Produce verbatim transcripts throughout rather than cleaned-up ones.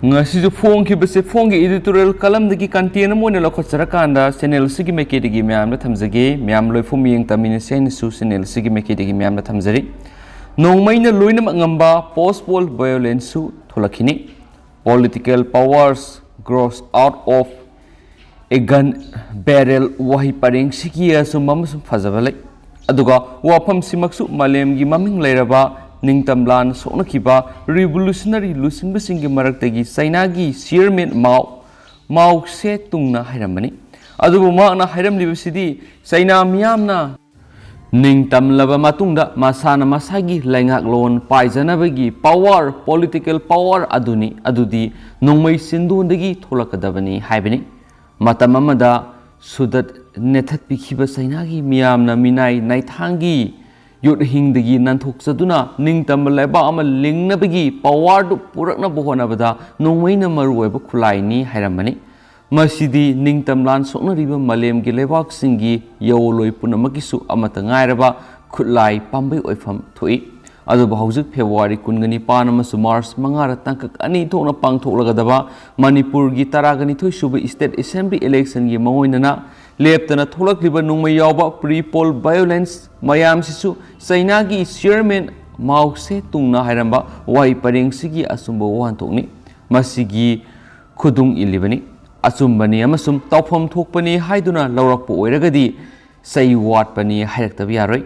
ꯉꯁꯤꯁꯨ ꯐꯣꯡꯈꯤꯕꯁꯦ ꯐꯣꯡꯒꯤ editorial column ꯗꯒꯤ content ꯑꯃ ꯑꯣꯏꯅ ꯂꯧꯈꯠꯆꯔꯀꯥꯟꯗ channel ꯑꯁꯤꯒꯤ ꯃꯥꯏꯀꯩꯗꯒꯤ ꯃꯌꯥꯝꯗ ꯊꯝꯖꯒꯦ꯫ ꯃꯌꯥꯝ ꯂꯣꯏꯐꯨ ꯃꯤꯠꯌꯦꯡ ꯇꯝꯃꯤꯟꯅꯁꯦ ꯍꯥꯏꯅꯁꯨ channel ꯑꯁꯤꯒꯤ ꯃꯥꯏꯀꯩꯗꯒꯤ ꯃꯌꯥꯝꯗ ꯊꯝꯖꯔꯤ꯫ ꯅꯣꯡꯃꯩꯅ ꯂꯣꯏꯅꯃꯛ ꯉꯝꯕ post-war violence ꯁꯨ ꯊꯣꯛꯂꯛꯈꯤꯅꯤ꯫ Political powers grows out of a gun barrel ꯋꯥꯍꯩ ꯄꯔꯦꯡꯁꯤꯒꯤ ꯑꯆꯨꯝꯕ ꯑꯃꯁꯨꯡ ꯐꯖꯕ ꯂꯩ꯫ ꯑꯗꯨꯒ ꯋꯥꯐꯝꯁꯤꯃꯛꯁꯨ ꯃꯥꯂꯦꯝꯒꯤ ꯃꯃꯤꯡ ꯂꯩꯔꯕ ꯅꯤꯡꯇꯝ ꯂꯥꯟ ꯁꯣꯛꯅꯈꯤꯕ revolutionary ꯂꯨꯆꯤꯡꯕꯁꯤꯡꯒꯤ ꯃꯔꯛꯇꯒꯤ ꯆꯩꯅꯥꯒꯤ chairman ꯃꯥꯎ, ꯃꯥꯎ ꯁꯦ ꯇꯨꯡꯅ ꯍꯥꯏꯔꯝꯕꯅꯤ꯫ ꯑꯗꯨꯕꯨ ꯃꯍꯥꯛꯅ ꯍꯥꯏꯔꯝꯂꯤꯕꯁꯤꯗꯤ ꯆꯩꯅꯥ ꯃꯤꯌꯥꯝꯅ ꯅꯤꯡꯇꯝꯂꯕ ꯃꯇꯨꯡꯗ ꯃꯁꯥꯅ ꯃꯁꯥꯒꯤ ꯂꯩꯉꯥꯛꯂꯣꯟ ꯄꯥꯏꯖꯅꯕꯒꯤ power, political power ꯑꯗꯨꯅꯤ, ꯑꯗꯨꯗꯤ ꯅꯣꯡꯃꯩ ꯆꯤꯟꯗꯣꯟꯗꯒꯤ ꯊꯣꯛꯂꯛꯀꯗꯕꯅꯤ ꯍꯥꯏꯕꯅꯤ꯫ ꯃꯇꯝ ꯑꯃꯗ ꯁꯨꯗꯠ ꯅꯦꯊꯠꯄꯤꯈꯤꯕ ꯆꯩꯅꯥꯒꯤ ꯃꯤꯌꯥꯝꯅ ꯃꯤꯅꯥꯏ ꯅꯥꯏꯊꯥꯡꯒꯤ ꯌꯣꯠꯍꯤꯡꯗꯒꯤ ꯅꯥꯟꯊꯣꯛꯆꯗꯨꯅ ꯅꯤꯡꯇꯝꯕ ꯂꯩꯕꯥꯛ ꯑꯃ ꯂꯤꯡꯅꯕꯒꯤ power ꯗꯨ ꯄꯨꯔꯛꯅꯕ ꯍꯣꯠꯅꯕꯗ ꯅꯣꯡꯃꯩꯅ ꯃꯔꯨꯑꯣꯏꯕ ꯈꯨꯠꯂꯥꯏꯅꯤ ꯍꯥꯏꯔꯝꯕꯅꯤ꯫ ꯃꯁꯤꯗꯤ ꯅꯤꯡꯇꯝ ꯂꯥꯟ ꯁꯣꯛꯅꯔꯤꯕ ꯃꯥꯂꯦꯝꯒꯤ ꯂꯩꯕꯥꯛꯁꯤꯡꯒꯤ ꯌꯧꯂꯣꯏ ꯄꯨꯝꯅꯃꯛꯀꯤꯁꯨ ꯑꯃꯠꯇ ꯉꯥꯏꯔꯕ ꯈꯨꯠꯂꯥꯏ ꯄꯥꯝꯕꯩ ꯑꯣꯏꯐꯝ ꯊꯣꯛꯏ꯫ ꯑꯗꯨꯕꯨ ꯍꯧꯖꯤꯛ February ꯀꯨꯟꯒ ꯅꯤꯄꯥꯟ ꯑꯃꯁꯨꯡ March ꯃꯉꯥꯗ ꯇꯥꯡꯀꯛ ꯑꯅꯤ ꯊꯣꯛꯅ ꯄꯥꯡꯊꯣꯛꯂꯒꯗꯕ ꯃꯅꯤꯄꯨꯔꯒꯤ ꯇꯔꯥꯒ ꯅꯤꯊꯣꯏ ꯁꯨꯕ state assembly election ꯒꯤ ꯃꯥꯡꯑꯣꯏꯅꯅ ꯂꯦꯞꯇꯅ ꯊꯣꯛꯂꯛꯂꯤꯕ ꯅꯣꯡꯃꯩ ꯌꯥꯎꯕ pre-poll violence ꯃꯌꯥꯝꯁꯤꯁꯨ ꯆꯩꯅꯥꯒꯤ chairman ꯃꯥꯎ ꯁꯦ ꯇꯨꯡꯅ ꯍꯥꯏꯔꯝꯕ ꯋꯥꯍꯩ ꯄꯔꯦꯡꯁꯤꯒꯤ ꯑꯆꯨꯝꯕ ꯋꯥꯍꯟꯊꯣꯛꯅꯤ꯫ ꯃꯁꯤꯒꯤ ꯈꯨꯗꯨꯡ ꯏꯜꯂꯤꯕꯅꯤ꯫ ꯑꯆꯨꯝꯕꯅꯤ ꯑꯃꯁꯨꯡ ꯇꯧꯐꯝ ꯊꯣꯛꯄꯅꯤ ꯍꯥꯏꯗꯨꯅ ꯂꯧꯔꯛꯄ ꯑꯣꯏꯔꯒꯗꯤ ꯆꯩ ꯋꯥꯠꯄꯅꯤ ꯍꯥꯏꯔꯛꯇꯕ ꯌꯥꯔꯣꯏ꯫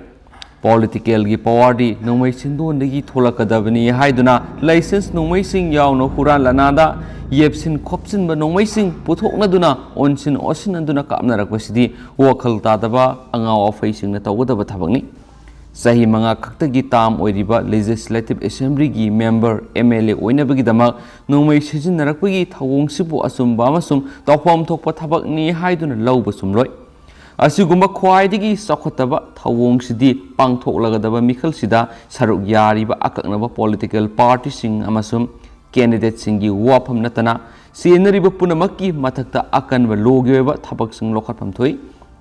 Political ꯒꯤ power ꯗꯤ ꯅꯣꯡꯃꯩ ꯆꯤꯟꯗꯣꯟꯗꯒꯤ ꯊꯣꯛꯂꯛꯀꯗꯕꯅꯤ ꯍꯥꯏꯗꯨꯅ licence ꯅꯣꯡꯃꯩꯁꯤꯡ ꯌꯥꯎꯅ ꯍꯨꯔꯥꯟ ꯂꯅꯥꯗ ꯌꯦꯞꯁꯤꯟ ꯈꯣꯞꯆꯤꯟꯕ ꯅꯣꯡꯃꯩꯁꯤꯡ ꯄꯨꯊꯣꯛꯅꯗꯨꯅ ꯑꯣꯟꯁꯤꯟ ꯑꯣꯠꯁꯤꯟꯅꯗꯨꯅ ꯀꯥꯞꯅꯔꯛꯄꯁꯤꯗꯤ ꯋꯥꯈꯜ ꯇꯥꯗꯕ ꯑꯉꯥꯎ ꯑꯐꯩꯁꯤꯡꯅ ꯇꯧꯒꯗꯕ ꯊꯕꯛꯅꯤ꯫ ꯆꯍꯤ ꯃꯉꯥ ꯈꯛꯇꯒꯤ term ꯑꯣꯏꯔꯤꯕ Legislative Assembly ꯒꯤ member, M L A ꯑꯣꯏꯅꯕꯒꯤꯗꯃꯛ ꯅꯣꯡꯃꯩ ꯁꯤꯖꯤꯟꯅꯔꯛꯄꯒꯤ ꯊꯧꯑꯣꯡꯁꯤꯕꯨ ꯑꯆꯨꯝꯕ ꯑꯃꯁꯨꯡ ꯇꯧꯐꯝ ꯊꯣꯛꯄ ꯊꯕꯛꯅꯤ ꯍꯥꯏꯗꯨꯅ ꯂꯧꯕ ꯆꯨꯝꯂꯣꯏ꯫ ꯑꯁꯤꯒꯨꯝꯕ ꯈ꯭ꯋꯥꯏꯗꯒꯤ ꯆꯥꯎꯈꯠꯇꯕ ꯊꯧꯑꯣꯡꯁꯤꯗꯤ ꯄꯥꯡꯊꯣꯛꯂꯒꯗꯕ ꯃꯤꯈꯜꯁꯤꯗ ꯁꯔꯨꯛ ꯌꯥꯔꯤꯕ ꯑꯀꯛꯅꯕ political party ꯁꯤꯡ ꯑꯃꯁꯨꯡ candidate ꯁꯤꯡꯒꯤ ꯋꯥꯐꯝ ꯅꯠꯇꯅ ꯆꯦꯟꯅꯔꯤꯕ ꯄꯨꯝꯅꯃꯛꯀꯤ ꯃꯊꯛꯇ ꯑꯀꯟꯕ law ꯒꯤ ꯑꯣꯏꯕ ꯊꯕꯛꯁꯤꯡ ꯂꯧꯈꯠꯐꯝ ꯊꯣꯛꯏ꯫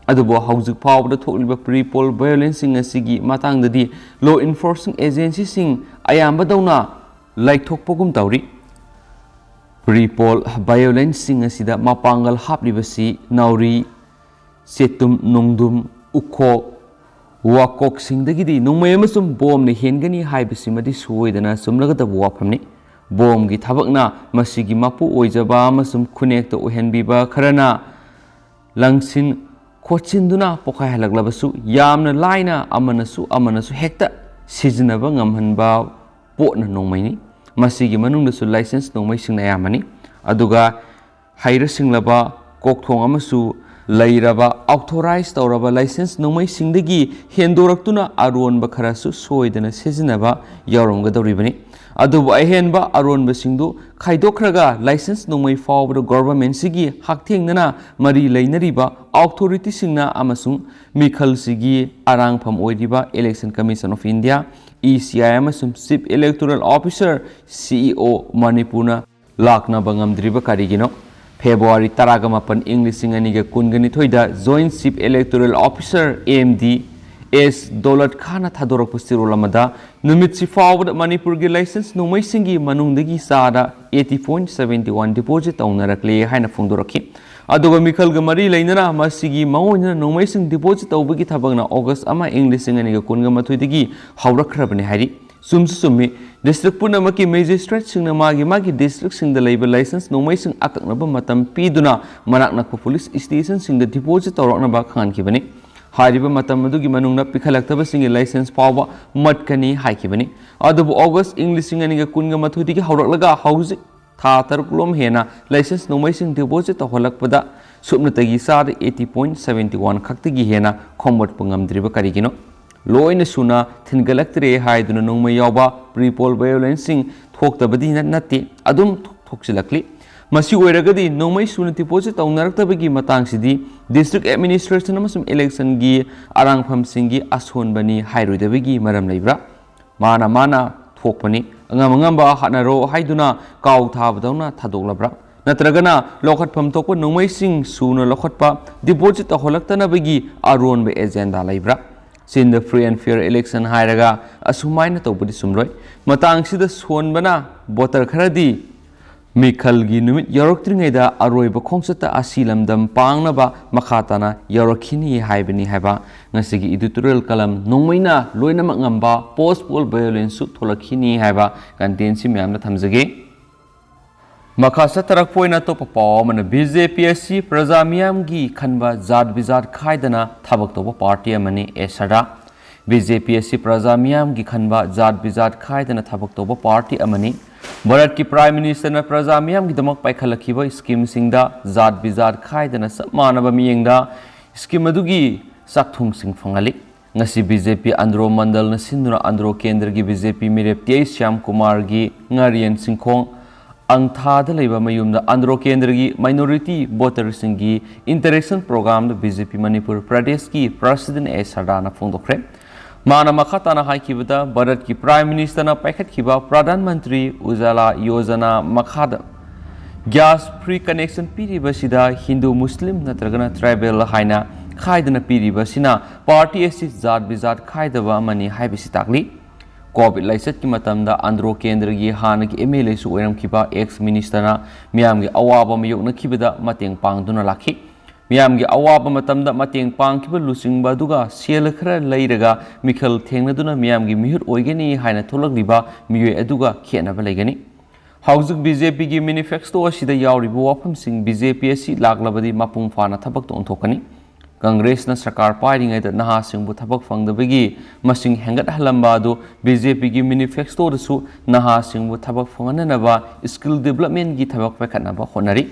ꯑꯗꯨꯕꯨ ꯍꯧꯖꯤꯛ ꯐꯥꯎꯕꯗ ꯊꯣꯛꯂꯤꯕ pre-poll violence ꯁꯤꯡ ꯑꯁꯤꯒꯤ ꯃꯇꯥꯡꯗꯗꯤ law enforcing agency ꯁꯤꯡ ꯑꯌꯥꯝꯕꯗꯧꯅ ꯂꯩꯊꯣꯛꯄꯒꯨꯝ ꯇꯧꯔꯤ꯫ ꯄ꯭ꯔꯤ ꯄꯣꯜ ꯚꯥꯏꯑꯣꯂꯦꯟꯁꯁꯤꯡ ꯑꯁꯤꯗ ꯃꯄꯥꯡꯒꯜ ꯍꯥꯞꯂꯤꯕꯁꯤ ꯅꯥꯎꯔꯤ, ꯆꯦꯇꯨꯝ, ꯅꯣꯡꯗꯨꯝ, ꯎꯈꯣꯛ, ꯋꯥꯀꯣꯛꯁꯤꯡꯗꯒꯤꯗꯤ ꯅꯣꯡꯃꯩ ꯑꯃꯁꯨꯡ ꯕꯣꯝꯅ ꯍꯦꯟꯒꯅꯤ ꯍꯥꯏꯕꯁꯤꯃꯗꯤ ꯁꯣꯏꯗꯅ ꯆꯨꯝꯂꯒꯗꯕ ꯋꯥꯐꯝꯅꯤ꯫ ꯕꯣꯝꯒꯤ ꯊꯕꯛꯅ ꯃꯁꯤꯒꯤ ꯃꯄꯨ ꯑꯣꯏꯖꯕ ꯑꯃꯁꯨꯡ ꯈꯨꯟꯅꯦꯛꯇ ꯑꯣꯏꯍꯟꯕꯤꯕ ꯈꯔꯅ ꯂꯪꯁꯤꯟ ꯈꯣꯠꯆꯤꯟꯗꯨꯅ ꯄꯣꯈꯥꯏꯍꯜꯂꯛꯂꯕꯁꯨ, ꯌꯥꯝꯅ ꯂꯥꯏꯅ ꯑꯃꯅꯁꯨ ꯑꯃꯅꯁꯨ ꯍꯦꯛꯇ ꯁꯤꯖꯤꯟꯅꯕ ꯉꯝꯍꯟꯕ ꯄꯣꯠꯅ ꯅꯣꯡꯃꯩꯅꯤ꯫ ꯃꯁꯤꯒꯤ ꯃꯅꯨꯡꯗꯁꯨ ꯂꯥꯏꯁꯦꯟꯁ ꯅꯣꯡꯃꯩꯁꯤꯡꯅ ꯑꯌꯥꯝꯕꯅꯤ꯫ ꯑꯗꯨꯒ ꯍꯩꯔ ꯁꯤꯡꯂꯕ, ꯀꯣꯛꯊꯣꯡ ꯑꯃꯁꯨ ꯂꯩꯔꯕ, ꯑꯣꯊꯣꯔꯥꯏꯖ ꯇꯧꯔꯕ ꯂꯥꯏꯁꯦꯟꯁ ꯅꯣꯡꯃꯩꯁꯤꯡꯗꯒꯤ ꯍꯦꯟꯗꯣꯔꯛꯇꯨꯅ ꯑꯔꯣꯟꯕ ꯈꯔꯁꯨ ꯁꯣꯏꯗꯅ ꯁꯤꯖꯤꯟꯅꯕ ꯌꯥꯎꯔꯝꯒꯗꯧꯔꯤꯕꯅꯤ꯫ ꯑꯗꯨꯕꯨ ꯑꯍꯦꯟꯕ ꯑꯔꯣꯟꯕꯁꯤꯡꯗꯨ ꯈꯥꯏꯗꯣꯛꯈ꯭ꯔꯒ ꯂꯥꯏꯁꯦꯟꯁ ꯅꯣꯡꯃꯩ ꯐꯥꯎꯕꯗ ꯒꯣꯚꯔꯟꯃꯦꯟꯠꯁꯤꯒꯤ ꯍꯛꯊꯦꯡꯅꯅ ꯃꯔꯤ ꯂꯩꯅꯔꯤꯕ ꯑꯣꯊꯣꯔꯤꯇꯤꯁꯤꯡꯅ ꯑꯃꯁꯨꯡ ꯃꯤꯈꯜꯁꯤꯒꯤ ꯑꯔꯥꯡꯐꯝ ꯑꯣꯏꯔꯤꯕ Election Commission of India, E C I, ꯑꯃꯁꯨꯡ Chief Electoral Officer, C E O, ꯃꯅꯤꯄꯨꯔꯅ ꯂꯥꯛꯅꯕ ꯉꯝꯗ꯭ꯔꯤꯕ ꯀꯔꯤꯒꯤꯅꯣ? ꯐꯦꯕ꯭ꯔꯨꯋꯥꯔꯤ ꯇꯔꯥꯒ ꯃꯥꯄꯟ, ꯏꯪ ꯂꯤꯁꯤꯡ ꯑꯅꯤꯒ ꯀꯨꯟꯒ ꯅꯤꯊꯣꯏꯗ Joint Chief Electoral Officer, M D, S Daulat ꯈꯥꯟꯅ ꯊꯥꯗꯣꯔꯛꯄ ꯆꯦꯔꯣꯜ ꯑꯃꯗ ꯅꯨꯃꯤꯠꯁꯤ ꯐꯥꯎꯕꯗ ꯃꯅꯤꯄꯨꯔꯒꯤ ꯂꯥꯏꯁꯦꯟꯁ ꯅꯣꯡꯃꯩꯁꯤꯡꯒꯤ ꯃꯅꯨꯡꯗꯒꯤ ꯆꯥꯗ eighty point seventy one deposit ꯇꯧꯅꯔꯛꯂꯦ ꯍꯥꯏꯅ ꯐꯣꯡꯗꯣꯔꯛꯈꯤ꯫ ꯑꯗꯨꯒ ꯃꯤꯈꯜꯒ ꯃꯔꯤ ꯂꯩꯅꯅ ꯃꯁꯤꯒꯤ ꯃꯑꯣꯡ ꯑꯣꯏꯅ ꯅꯣꯡꯃꯩꯁꯤꯡ deposit ꯇꯧꯕꯒꯤ ꯊꯕꯛꯅ ꯑꯣꯒꯁ ꯑꯃ, ꯏꯪ ꯂꯤꯁꯤꯡ ꯑꯅꯤꯒ ꯀꯨꯟꯒ ꯃꯥꯊꯣꯏꯗꯒꯤ ꯍꯧꯔꯛꯈ꯭ꯔꯕꯅꯤ ꯍꯥꯏꯔꯤ꯫ ꯆꯨꯝꯁꯨ ꯆꯨꯝꯃꯤ, ꯗꯤꯁꯇ꯭ꯔꯤꯛ ꯄꯨꯝꯅꯃꯛꯀꯤ ꯃꯦꯖꯤꯁꯇ꯭ꯔꯦꯠꯁꯤꯡꯅ ꯃꯥꯒꯤ ꯃꯥꯒꯤ ꯗꯤꯁꯇ꯭ꯔꯤꯛꯁꯤꯡꯗ ꯂꯩꯕ ꯂꯥꯏꯁꯦꯟꯁ ꯅꯣꯡꯃꯩꯁꯤꯡ ꯑꯀꯛꯅꯕ ꯃꯇꯝ ꯄꯤꯗꯨꯅ ꯃꯅꯥꯛ ꯅꯛꯄ ꯄꯨꯂꯤꯁ ꯁ꯭ꯇꯦꯁꯟꯁꯤꯡꯗ deposit ꯇꯧꯔꯛꯅꯕ ꯈꯪꯍꯟꯈꯤꯕꯅꯤ꯫ ꯍꯥꯏꯔꯤꯕ ꯃꯇꯝ ꯑꯗꯨꯒꯤ ꯃꯅꯨꯡꯗ ꯄꯤꯈꯠꯂꯛꯇꯕꯁꯤꯡꯒꯤ ꯂꯥꯏꯁꯦꯟꯁ ꯐꯥꯎꯕ ꯃꯠꯀꯅꯤ ꯍꯥꯏꯈꯤꯕꯅꯤ꯫ ꯑꯗꯨꯕꯨ ꯑꯣꯒꯁ ꯏꯪ ꯂꯤꯁꯤꯡ ꯑꯅꯤꯒ ꯀꯨꯟꯒ ꯃꯥꯊꯣꯏꯗꯒꯤ ꯍꯧꯔꯛꯂꯒ ꯍꯧꯖꯤꯛ ꯊꯥ ꯇꯔꯨꯛ ꯂꯣꯝ ꯍꯦꯟꯅ ꯂꯥꯏꯁꯦꯟꯁ ꯅꯣꯡꯃꯩꯁꯤꯡ deposit ꯇꯧꯍꯜꯂꯛꯄꯗ ꯁꯨꯞꯅꯇꯒꯤ ꯆꯥꯗ eighty point seventy one ꯈꯛꯇꯒꯤ ꯍꯦꯟꯅ ꯈꯣꯝꯒꯠꯄ ꯉꯝꯗ꯭ꯔꯤꯕ ꯀꯔꯤꯒꯤꯅꯣ? ꯂꯣꯏꯅ ꯁꯨꯅ ꯊꯤꯟꯒꯠꯂꯛꯇ꯭ꯔꯦ ꯍꯥꯏꯗꯨꯅ ꯅꯣꯡꯃꯩ ꯌꯥꯎꯕ ꯄ꯭ꯔꯤ ꯄꯣꯜ ꯚꯥꯏꯑꯣꯂꯦꯟꯁꯁꯤꯡ ꯊꯣꯛꯇꯕꯗꯤ ꯅꯠ-, ꯅꯠꯇꯦ, ꯑꯗꯨꯝ ꯊꯣꯛ-, ꯊꯣꯛꯆꯤꯜꯂꯛꯂꯤ꯫ ꯃꯁꯤ ꯑꯣꯏꯔꯒꯗꯤ ꯅꯣꯡꯃꯩ ꯁꯨꯅ deposit ꯇꯧꯅꯔꯛꯇꯕꯒꯤ ꯃꯇꯥꯡꯁꯤꯗꯤ ꯗꯤꯁꯇ꯭ꯔꯤꯛ ꯑꯦꯗꯃꯤꯅꯤꯁꯇ꯭ꯔꯦꯁꯟ ꯑꯃꯁꯨꯡ ꯏꯂꯦꯛꯁꯟꯒꯤ ꯑꯔꯥꯡꯐꯝꯁꯤꯡꯒꯤ ꯑꯁꯣꯟꯕꯅꯤ ꯍꯥꯏꯔꯣꯏꯗꯕꯒꯤ ꯃꯔꯝ ꯂꯩꯕ꯭ꯔꯥ? ꯃꯥꯅ ꯃꯥꯅ ꯊꯣꯛꯄꯅꯤ, ꯑꯉꯝ ꯑꯉꯝꯕ ꯍꯥꯠꯅꯔꯣ ꯍꯥꯏꯗꯨꯅ ꯀꯥꯎ ꯊꯥꯕꯗꯧꯅ ꯊꯥꯗꯣꯛꯂꯕ꯭ꯔꯥ? ꯅꯠꯇ꯭ꯔꯒꯅ ꯂꯧꯈꯠꯐꯝ ꯊꯣꯛꯄ ꯅꯣꯡꯃꯩꯁꯤꯡ ꯁꯨꯅ ꯂꯧꯈꯠꯄ, deposit ꯇꯧꯍꯜꯂꯛꯇꯅꯕꯒꯤ ꯑꯔꯣꯟꯕ agenda ꯂꯩꯕ꯭ꯔꯥ? Sin the free and fair election ꯍꯥꯏꯔꯒ ꯑꯁꯨꯃꯥꯏꯅ ꯇꯧꯕꯗꯤ ꯆꯨꯝꯂꯣꯏ꯫ ꯃꯇꯥꯡꯁꯤꯗ ꯁꯣꯟꯕꯅ ꯚꯣꯇꯔ ꯈꯔꯗꯤ ꯃꯤꯈꯜꯒꯤ ꯅꯨꯃꯤꯠ ꯌꯧꯔꯛꯇ꯭ꯔꯤꯉꯩꯗ ꯑꯔꯣꯏꯕ ꯈꯣꯡꯆꯠꯇ ꯑꯁꯤ ꯂꯝꯗꯝ ꯄꯥꯡꯅꯕ ꯃꯈꯥ ꯇꯥꯅ ꯌꯧꯔꯛꯈꯤꯅꯤ ꯍꯥꯏꯕꯅꯤ ꯍꯥꯏꯕ ꯉꯁꯤꯒꯤ editorial column ꯅꯣꯡꯃꯩꯅ ꯂꯣꯏꯅꯃꯛ ꯉꯝꯕ post poll violence ꯁꯨ ꯊꯣꯛꯂꯛꯈꯤꯅꯤ ꯍꯥꯏꯕ content ꯁꯤ ꯃꯌꯥꯝꯗ ꯊꯝꯖꯒꯦ꯫ ꯃꯈꯥ ꯆꯠꯊꯔꯛꯄ ꯑꯣꯏꯅ ꯑꯇꯣꯞꯄ ꯄꯥꯎ ꯑꯃꯅ, ꯕꯤ ꯖꯦ ꯄꯤ ꯑꯁꯤ ꯄ꯭ꯔꯖꯥ ꯃꯤꯌꯥꯝꯒꯤ ꯈꯟꯕ ꯖꯥꯠ ꯕꯤꯖꯥꯠ ꯈꯥꯏꯗꯅ ꯊꯕꯛ ꯇꯧꯕ party ꯑꯃꯅꯤ, ꯑꯦ ꯁꯔꯗꯥ꯫ ꯕꯤ ꯖꯦ ꯄꯤ ꯑꯁꯤ ꯄ꯭ꯔꯖꯥ ꯃꯤꯌꯥꯝꯒꯤ ꯈꯟꯕ ꯖꯥꯠ ꯕꯤꯖꯥꯠ ꯈꯥꯏꯗꯅ ꯊꯕꯛ ꯇꯧꯕ party ꯑꯃꯅꯤ꯫ ꯚꯥꯔꯠꯀꯤ Prime Minister ꯅ ꯄ꯭ꯔꯖꯥ ꯃꯤꯌꯥꯝꯒꯤꯗꯃꯛ ꯄꯥꯏꯈꯠꯂꯛꯈꯤꯕ scheme ꯁꯤꯡꯗ ꯖꯥꯠ ꯕꯤꯖꯥꯠ ꯈꯥꯏꯗꯅ ꯆꯞ ꯃꯥꯟꯅꯕ ꯃꯤꯠꯌꯦꯡꯗ scheme ꯑꯗꯨꯒꯤ ꯆꯥꯛꯊꯨꯡꯁꯤꯡ ꯐꯪꯍꯜꯂꯤ꯫ ꯉꯁꯤ ꯕꯤ ꯖꯦ ꯄꯤ ꯑꯟꯗ꯭ꯔꯣ ꯃꯟꯗꯜꯅ ꯁꯤꯟꯗꯨꯅ ꯑꯟꯗ꯭ꯔꯣ ꯀꯦꯟꯗ꯭ꯔꯒꯤ ꯕꯤ ꯖꯦ ꯄꯤ ꯃꯤꯔꯦꯞ ꯇꯤ ꯑꯩꯆ ꯁ꯭ꯌꯥꯝ ꯀꯨꯃꯥꯔꯒꯤ ꯉꯥꯔꯤꯌꯦꯟ ꯆꯤꯡꯈꯣꯡ ꯑꯪꯊꯥꯗ ꯂꯩꯕ ꯃꯌꯨꯝꯗ ꯑꯟꯗ꯭ꯔꯣ ꯀꯦꯟꯗ꯭ꯔꯒꯤ minority voter ꯁꯤꯡꯒꯤ interaction program ꯗ ꯕꯤ ꯖꯦ ꯄꯤ ꯃꯅꯤꯄꯨꯔ ꯄ꯭ꯔꯗꯦꯁꯀꯤ President ꯑꯦ ꯁꯔꯗꯥꯅ ꯐꯣꯡꯗꯣꯛꯈ꯭ꯔꯦ꯫ ꯃꯥꯅ ꯃꯈꯥ ꯇꯥꯅ ꯍꯥꯏꯈꯤꯕꯗ, ꯚꯥꯔꯠꯀꯤ Prime Minister ꯅ ꯄꯥꯏꯈꯠꯈꯤꯕ ꯄ꯭ꯔꯙꯥꯟ ꯃꯟꯇ꯭ꯔꯤ ꯎꯖꯥꯂꯥ ꯌꯣꯖꯅꯥ ꯃꯈꯥꯗ gas free connection ꯄꯤꯔꯤꯕꯁꯤꯗ ꯍꯤꯟꯗꯨ, ꯃꯨꯁꯂꯤꯝ ꯅꯠꯇ꯭ꯔꯒꯅ tribal ꯍꯥꯏꯅ ꯈꯥꯏꯗꯅ ꯄꯤꯔꯤꯕꯁꯤꯅ party ꯑꯁꯤ ꯖꯥꯠ ꯕꯤꯖꯥꯠ ꯈꯥꯏꯗꯕ ꯑꯃꯅꯤ ꯍꯥꯏꯕꯁꯤ ꯇꯥꯛꯂꯤ꯫ COVID ꯂꯥꯏꯆꯠꯀꯤ ꯃꯇꯝꯗ ꯑꯟꯗ꯭ꯔꯣ ꯀꯦꯟꯗ꯭ꯔꯒꯤ ꯍꯥꯟꯅꯒꯤ ꯑꯦꯝ ꯑꯦꯜ ꯑꯦꯁꯨ ꯑꯣꯏꯔꯝꯈꯤꯕ ex minister ꯅ ꯃꯤꯌꯥꯝꯒꯤ ꯑꯋꯥꯕ ꯃꯥꯌꯣꯛꯅꯈꯤꯕꯗ ꯃꯇꯦꯡ ꯄꯥꯡꯗꯨꯅ ꯂꯥꯛꯈꯤ꯫ ꯃꯤꯌꯥꯝꯒꯤ ꯑꯋꯥꯕ ꯃꯇꯝꯗ ꯃꯇꯦꯡ ꯄꯥꯡꯈꯤꯕ ꯂꯨꯆꯤꯡꯕ ꯑꯗꯨꯒ ꯁꯦꯜ ꯈꯔ ꯂꯩꯔꯒ ꯃꯤꯈꯜ ꯊꯦꯡꯅꯗꯨꯅ ꯃꯤꯌꯥꯝꯒꯤ ꯃꯤꯍꯨꯠ ꯑꯣꯏꯒꯅꯤ ꯍꯥꯏꯅ ꯊꯣꯛꯂꯛꯂꯤꯕ ꯃꯤꯑꯣꯏ ꯑꯗꯨꯒ ꯈꯦꯠꯅꯕ ꯂꯩꯒꯅꯤ꯫ ꯍꯧꯖꯤꯛ ꯕꯤ ꯖꯦ ꯄꯤꯒꯤ manifesto ꯑꯁꯤꯗ ꯌꯥꯎꯔꯤꯕ ꯋꯥꯐꯝꯁꯤꯡ ꯕꯤ ꯖꯦ ꯄꯤ ꯑꯁꯤ ꯂꯥꯛꯂꯕꯗꯤ ꯃꯄꯨꯡ ꯐꯥꯅ ꯊꯕꯛꯇ ꯑꯣꯟꯊꯣꯛꯀꯅꯤ꯫ ꯀꯪꯒ꯭ꯔꯦꯁꯅ ꯁꯔꯀꯥꯔ ꯄꯥꯏꯔꯤꯉꯩꯗ ꯅꯍꯥꯁꯤꯡꯕꯨ ꯊꯕꯛ ꯐꯪꯗꯕꯒꯤ ꯃꯁꯤꯡ ꯍꯦꯟꯒꯠꯍꯜꯂꯝꯕ ꯑꯗꯨ ꯕꯤ ꯖꯦ ꯄꯤꯒꯤ manifesto ꯗꯁꯨ ꯅꯍꯥꯁꯤꯡꯕꯨ ꯊꯕꯛ ꯐꯪꯍꯟꯅꯅꯕ skill development ꯀꯤ ꯊꯕꯛ ꯄꯥꯏꯈꯠꯅꯕ ꯍꯣꯠꯅꯔꯤ꯫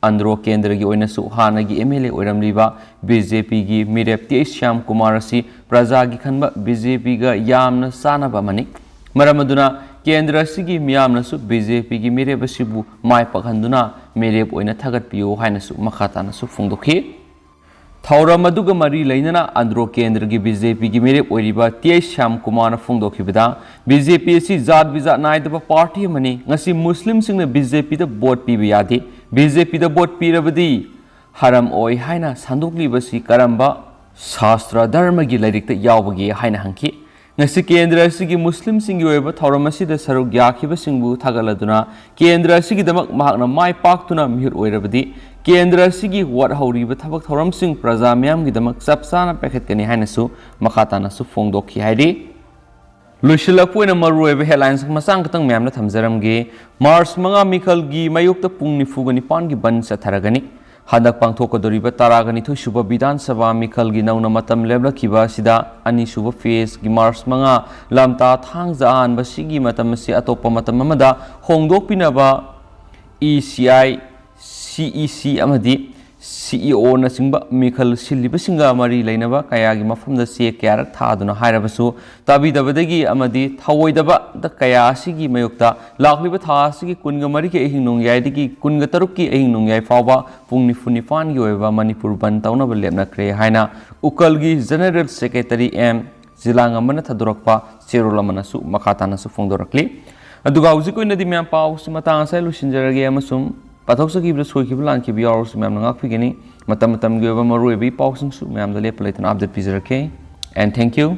ꯑꯟꯗ꯭ꯔꯣ ꯀꯦꯟꯗ꯭ꯔꯒꯤ ꯑꯣꯏꯅꯁꯨ ꯍꯥꯟꯅꯒꯤ ꯑꯦꯝ ꯑꯦꯜ ꯑꯦ ꯑꯣꯏꯔꯝꯂꯤꯕ ꯕꯤ ꯖꯦ ꯄꯤꯒꯤ ꯃꯤꯔꯦꯞ ꯇꯤ ꯑꯩꯆ ꯁ꯭ꯌꯥꯝ ꯀꯨꯃꯥꯔ ꯑꯁꯤ ꯄ꯭ꯔꯖꯥꯒꯤ ꯈꯟꯕ ꯕꯤ ꯖꯦ ꯄꯤꯒ ꯌꯥꯝꯅ ꯆꯥꯟꯅꯕ ꯑꯃꯅꯤ꯫ ꯃꯔꯝ ꯑꯗꯨꯅ ꯀꯦꯟꯗ꯭ꯔ ꯑꯁꯤꯒꯤ ꯃꯤꯌꯥꯝꯅꯁꯨ ꯕꯤ ꯖꯦ ꯄꯤꯒꯤ ꯃꯤꯔꯦꯞ ꯑꯁꯤꯕꯨ ꯃꯥꯏ ꯄꯥꯛꯍꯟꯗꯨꯅ ꯃꯤꯔꯦꯞ ꯑꯣꯏꯅ ꯊꯥꯒꯠꯄꯤꯌꯨ ꯍꯥꯏꯅꯁꯨ ꯃꯈꯥ ꯇꯥꯅꯁꯨ ꯐꯣꯡꯗꯣꯛꯈꯤ꯫ ꯊꯧꯔꯝ ꯑꯗꯨꯒ ꯃꯔꯤ ꯂꯩꯅꯅ ꯑꯟꯗ꯭ꯔꯣ ꯀꯦꯟꯗ꯭ꯔꯒꯤ ꯕꯤ ꯖꯦ ꯄꯤꯒꯤ ꯃꯤꯔꯦꯞ ꯑꯣꯏꯔꯤꯕ ꯇꯤ ꯑꯩꯆ ꯁ꯭ꯌꯥꯝ ꯀꯨꯃꯥꯔꯅ ꯐꯣꯡꯗꯣꯛꯈꯤꯕꯗ, ꯕꯤ ꯖꯦ ꯄꯤ ꯑꯁꯤ ꯖꯥꯠ ꯕꯤꯖꯥꯠ ꯅꯥꯏꯗꯕ party ꯑꯃꯅꯤ꯫ ꯉꯁꯤ ꯃꯨꯁꯂꯤꯝꯁꯤꯡꯅ ꯕꯤ ꯖꯦ ꯄꯤꯗ vote ꯄꯤꯕ ꯌꯥꯗꯦ꯫ ꯕꯤ ꯖꯦ ꯄꯤꯗ vote ꯄꯤꯔꯕꯗꯤ ꯍꯔꯝ ꯑꯣꯏ ꯍꯥꯏꯅ ꯁꯟꯗꯣꯛꯂꯤꯕꯁꯤ ꯀꯔꯝꯕ ꯁꯥꯁꯇ꯭ꯔ ꯙꯔꯃꯒꯤ ꯂꯥꯏꯔꯤꯛꯇ ꯌꯥꯎꯕꯒꯦ ꯍꯥꯏꯅ ꯍꯪꯈꯤ꯫ ꯉꯁꯤ ꯀꯦꯟꯗ꯭ꯔ ꯑꯁꯤꯒꯤ ꯃꯨꯁꯂꯤꯝꯁꯤꯡꯒꯤ ꯑꯣꯏꯕ ꯊꯧꯔꯝ ꯑꯁꯤꯗ ꯁꯔꯨꯛ ꯌꯥꯈꯤꯕꯁꯤꯡꯕꯨ ꯊꯥꯒꯠꯂꯗꯨꯅ, ꯀꯦꯟꯗ꯭ꯔ ꯑꯁꯤꯒꯤꯗꯃꯛ ꯃꯍꯥꯛꯅ ꯃꯥꯏ ꯄꯥꯛꯇꯨꯅ ꯃꯤꯍꯨꯠ ꯑꯣꯏꯔꯕꯗꯤ, ꯀꯦꯟꯗ꯭ꯔ ꯑꯁꯤꯒꯤ ꯋꯥꯠꯍꯧꯔꯤꯕ ꯊꯕꯛ ꯊꯧꯔꯝꯁꯤꯡ ꯄ꯭ꯔꯖꯥ ꯃꯤꯌꯥꯝꯒꯤꯗꯃꯛ ꯆꯞ ꯆꯥꯅ ꯄꯥꯏꯈꯠꯀꯅꯤ ꯍꯥꯏꯅꯁꯨ ꯃꯈꯥ ꯇꯥꯅꯁꯨ ꯐꯣꯡꯗꯣꯛꯈꯤ ꯍꯥꯏꯔꯤ꯫ ꯂꯣꯏꯁꯤꯜꯂꯛꯄ ꯑꯣꯏꯅ ꯃꯔꯨꯑꯣꯏꯕ headlines ꯃꯆꯥ ꯈꯛꯇꯪ ꯃꯌꯥꯝꯗ ꯊꯝꯖꯔꯝꯒꯦ꯫ ꯃꯥꯔꯆ ꯃꯉꯥ ꯃꯤꯈꯜꯒꯤ ꯃꯥꯌꯣꯛꯇ ꯄꯨꯡ ꯅꯤꯐꯨꯒ ꯅꯤꯄꯥꯟꯒꯤ ꯕꯟ ꯆꯠꯊꯔꯒꯅꯤ꯫ ꯍꯟꯗꯛ ꯄꯥꯡꯊꯣꯛꯀꯗꯧꯔꯤꯕ ꯇꯔꯥꯒ ꯅꯤꯊꯣꯏ ꯁꯨꯕ ꯕꯤꯙꯥꯟ ꯁꯚꯥ ꯃꯤꯈꯜꯒꯤ ꯅꯧꯅ ꯃꯇꯝ ꯂꯦꯞꯂꯛꯈꯤꯕ ꯑꯁꯤꯗ ꯑꯅꯤꯁꯨꯕ phase ꯒꯤ ꯃꯥꯔꯆ ꯃꯉꯥ ꯂꯝꯇꯥ ꯊꯥꯡꯖ ꯑꯍꯥꯟꯕ ꯁꯤꯒꯤ ꯃꯇꯝ ꯑꯁꯤ ꯑꯇꯣꯞꯄ ꯃꯇꯝ ꯑꯃꯗ ꯍꯣꯡꯗꯣꯛꯄꯤꯅꯕ E C I, C E C ꯑꯃꯗꯤ C E O ꯅꯆꯤꯡꯕ ꯃꯤꯈꯜ ꯁꯤꯜꯂꯤꯕꯁꯤꯡꯒ ꯃꯔꯤ ꯂꯩꯅꯕ ꯀꯌꯥꯒꯤ ꯃꯐꯝꯗ ꯆꯦ ꯀꯌꯥꯔꯛ ꯊꯥꯗꯨꯅ ꯍꯥꯏꯔꯕꯁꯨ, ꯇꯥꯕꯤꯗꯕꯗꯒꯤ ꯑꯃꯗꯤ ꯊꯧꯑꯣꯏꯗꯕꯗ ꯀꯌꯥ ꯑꯁꯤꯒꯤ ꯃꯥꯌꯣꯛꯇ ꯂꯥꯛꯂꯤꯕ ꯊꯥ ꯑꯁꯤꯒꯤ ꯀꯨꯟꯒ ꯃꯔꯤꯒꯤ ꯑꯍꯤꯡ ꯅꯣꯡꯌꯥꯏꯗꯒꯤ ꯀꯨꯟꯒ ꯇꯔꯨꯛꯀꯤ ꯑꯍꯤꯡ ꯅꯣꯡꯌꯥꯏ ꯐꯥꯎꯕ ꯄꯨꯡ ꯅꯤꯐꯨ ꯅꯤꯄꯥꯟꯒꯤ ꯑꯣꯏꯕ ꯃꯅꯤꯄꯨꯔ ꯕꯟ ꯇꯧꯅꯕ ꯂꯦꯞꯅꯈ꯭ꯔꯦ ꯍꯥꯏꯅ ꯎꯀꯜꯒꯤ General Secretary M ꯖꯤꯂꯥꯉꯝꯕꯅ ꯊꯥꯗꯣꯔꯛꯄ ꯆꯦꯔꯣꯜ ꯑꯃꯅꯁꯨ ꯃꯈꯥ ꯇꯥꯅꯁꯨ ꯐꯣꯡꯗꯣꯔꯛꯂꯤ꯫ ꯑꯗꯨꯒ ꯍꯧꯖꯤꯛ ꯑꯣꯏꯅꯗꯤ ꯃꯌꯥꯝ ꯄꯥꯎꯁꯤ ꯃꯇꯥꯡ ꯑꯁꯤꯗ ꯂꯣꯏꯁꯤꯟꯖꯔꯒꯦ, ꯑꯃꯁꯨꯡ ꯄꯥꯊꯣꯛꯆꯈꯤꯕꯗ ꯁꯣꯏꯈꯤꯕ ꯂꯥꯟꯈꯤꯕ ꯌꯥꯎꯔꯁꯨ ꯃꯌꯥꯝꯅ ꯉꯥꯛꯄꯤꯒꯅꯤ꯫ ꯃꯇꯝ ꯃꯇꯝꯒꯤ ꯑꯣꯏꯕ ꯃꯔꯨꯑꯣꯏꯕ ꯏ ꯄꯥꯎꯁꯤꯡꯁꯨ ꯃꯌꯥꯝꯗ ꯂꯦꯞꯄ ꯂꯩꯇꯅ update ꯄꯤꯖꯔꯛꯀꯦ꯫ And thank you.